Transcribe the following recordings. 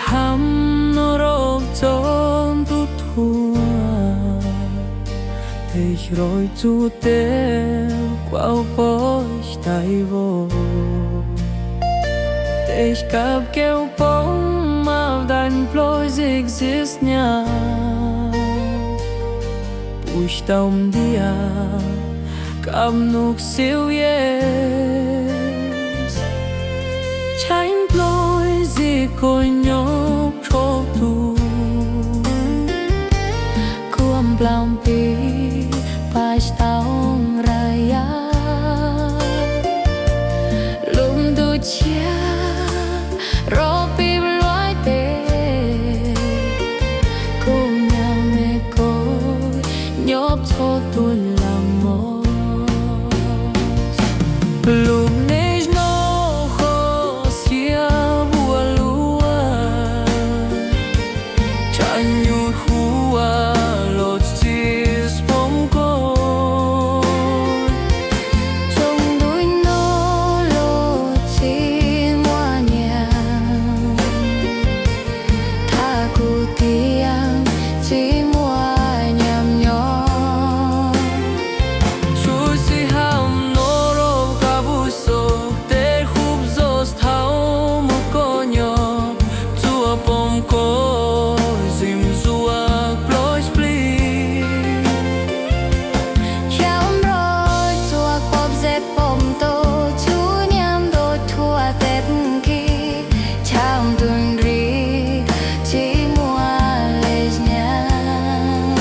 Ham nrog txog ntuj thuav, tej hroib txuas tej kuab pob dai vog, tej kab kev poob mab dai plob zig zis nyab, puv tau ntiag kab nug xiv yes, tshaib nplooj zig kua nyob rho tus, kuam plaub pib pais tau nra yam, lub ntuj tsiab rov pib luaj tes, kuj nyab me koj nyob txhua tus lam mos. Lub neej no qhov xiab npuab luaj, tshaib nyuj huab los txi poob koj, txog ntuj no los tsis muaj nyiam, thaj kuv tiam tsis muaj nyiam nyob. Tsuas xis ham no rau kab pus xos tej hub zos thaum mus koj nyob, txuas pom koj zim zuag plob splis, xyaum nrog txuas pom ze pom tau tsuas nyiam nrog txhua teb kis, tshaum ntuj nrig tsis muaj le nyab.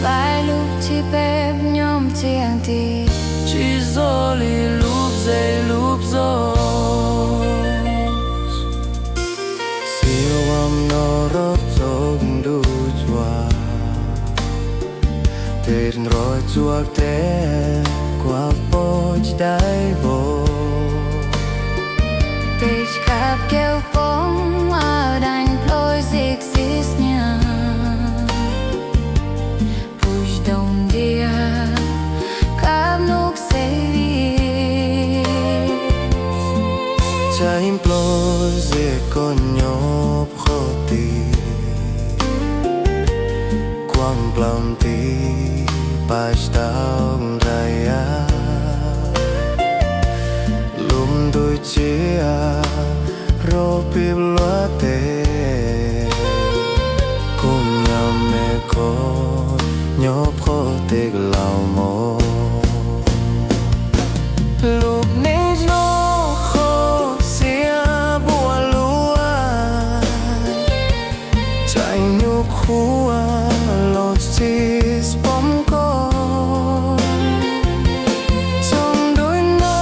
Vais lub tsis peb nyob txiang tim, tsis zoj li lub zej lub zos. Xiab vam no rov txog ntuj tsuag, tej nrog txuas tej kuab pob dai vog, tej kab kev poob mab dai plob zig zis nyab, puv tau ntiag kab nug xev, tshaib nplooj zig koj nyob qhov tid, kuam plaub pib pais tau nra yam, lub ntuj tsiab rov pib luaj tes, kuj nyab me koj nyob qhov tid lam mos. Lub neej no qhov xiab npuab luaj, tshaib nyuj huab los tsis pom koj, txog ntuj no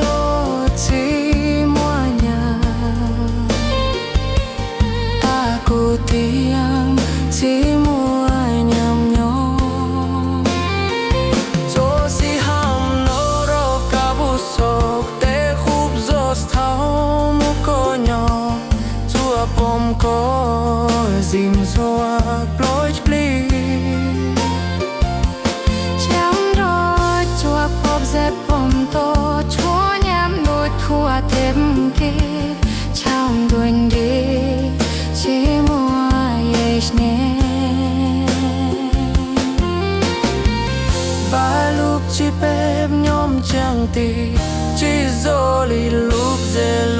los tsis muaj nyiam, thaj kuv tiam tsis muaj nyiam nyob. Tsuas xis ham no rau kab pus xos tej hub zos thaum mus koj nyob, txuas pom koj zim zuag plob splis, tshaum nrog txuas pom ze pom tau tsuas nyiam nrog txhua teb kis, tshaum ntuj nrig tsis muaj le nyab. Vais lub tsis peb nyob txiang tim, tsis zoj li lub zej